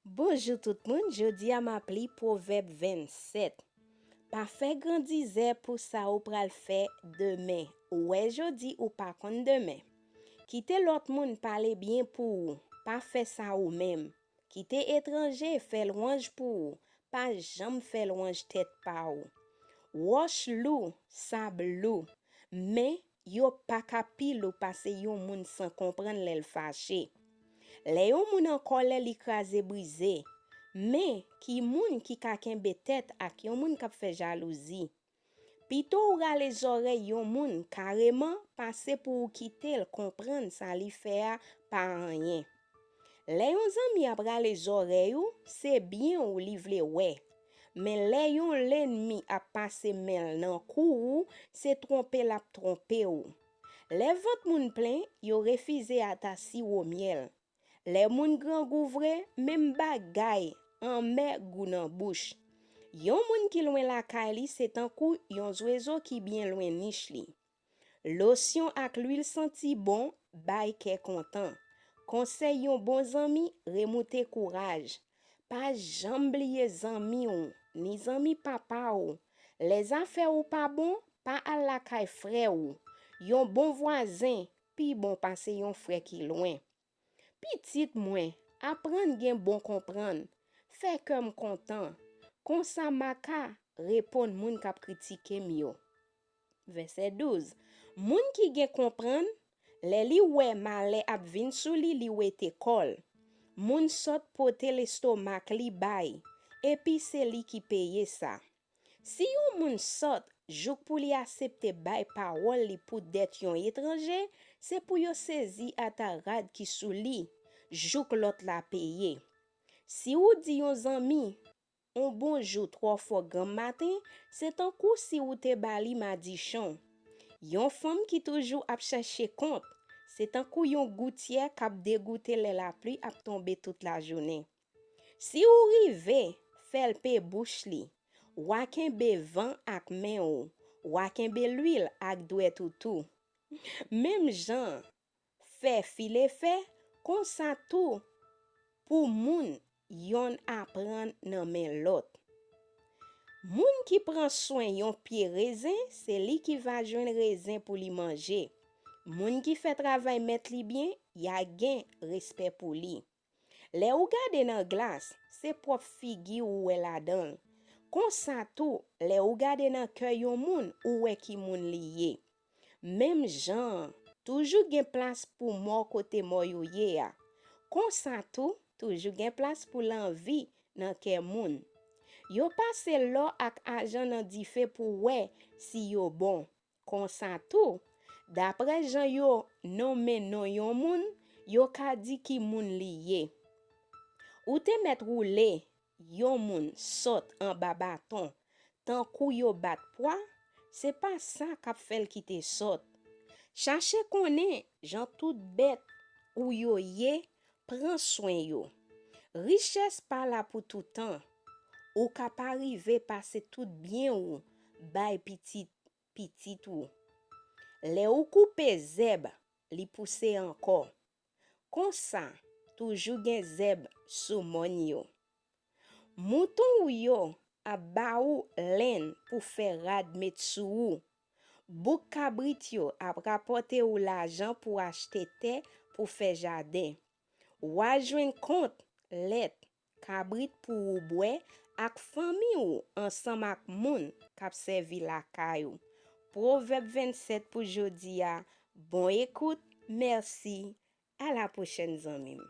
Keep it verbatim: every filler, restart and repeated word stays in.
Bonjou tout moun, jodi a m ap li Pwovèb vennsèt. Pa fè grandizè pou sa ou pral fè demen. Ou wè jodi, ou pa konn demen. Kite lòt moun pale byen pou ou, pa fè sa ou menm. Kite etranje fè lwanj pou ou, pa janm fè lwanj tèt pa ou. Wòch lou, sab lou, men yo pa ka pi lou pase yon moun san konprann lè l fache. Lè yon moun an kòlè, li kraze brize. Men, ki moun ki ka kenbe tèt ak yon moun k ap fè jalouzi? Pito w rale zòrèy yon moun kareman pase pou w kite l konprann sa li fè a pa anyen. Lè yon zanmi ap rale zòrèy ou, se byen w li vle wè. Men lè yon lènmi ap pase men l nan kou ou, se twonpe l ap twonpe w. Lè vant moun plen, yo refize ata siwo myèl. Lè moun grangou vre, menm bagay anmè gou nan bouch. Yon moun ki lwen lakay li se tankou yon zwezo ki byen lwen nich li. Losyon ak lwil santi bon bay kè kontan. Konsèy yon bon zanmi, remoute kouraj. Pa janm bliye zanmi w, ni zanmi papa w. Lè zafè ou pa bon, pa al lakay frè w. Yon bon vwazen pi bon pase yon frè ki lwen. Pitit mwen, aprann gen bon konprann. Fè kè m kontan. Konsa m a ka reponn moun k ap kritike m yo. Vèsè douz. Moun ki gen konprann, lè li wè malè ap vin sou li, li wete kò l. Moun sòt pote lestomak li bay, epi se li ki peye sa. Si yon moun sòt jouk pou li aksepte bay pawòl li pou dèt yon etranje, se pou yo sezi ata rad ki sou li, jouk lòt la peye. Si ou di yon zanmi, on bonjou twò fò granm maten, se tankou si ou te ba li madichon. Yon fanm ki toujou ap chèche kont, se tankou yon goutyè k ap degoute lè lapli ap tonbe tout lajounen. Si ou rive fè l pe bouch li, w a kenbe van ak men ou, w a kenbe lwil ak dwèt ou tou. Menm jan fè file fè, konsa tou pou moun yonn aprann nan men lòt. Moun ki pran swen yon pye rezen, se li ki va jwenn rezen pou li manje. Moun ki fè travay mèt li byen, y a gen respè pou li. Lè ou gade nan glas, se pwòp figi ou wè ladan l. Konsa tou, lè ou gade nan kè yon moun, ou wè ki moun li ye. Menm jan an, toujou gen plas pou mò kote mò yo ye a. Konsa tou, toujou gen plas pou lanvi nan kè moun. Yo pase lò ak ajan nan dife pou wè si yo bon. Konsa tou, daprè jan yo nonmen non yon moun, yo ka di ki moun li ye. Ou te mèt woule yon moun sòt anba baton, tankou yo bat pwa, se pa sa k ap fè l kite sòt. Chache konnen jan tout bèt ou yo ye, pran swen yo. Richès pa la pou toutan. Ou ka pa rive pase tout byen ou bay pitit pitit ou. Lè ou koupe zèb, li pouse ankò. Konsa, toujou gen zèb sou mòn yo. Mouton ou yo ap ba ou lenn pou fè rad met sou ou. Bouk kabrit yo ap rapòte ou lajan pou achte tè pou fè jaden. W a jwenn kont, lèt, kabrit pou ou bwè ak fanmi ou ansanm ak moun k ap sèvi lakay ou. Pwovèb vennsèt pou jodi a. Bon ekout, mèsi, a la pwochèn zanmi m.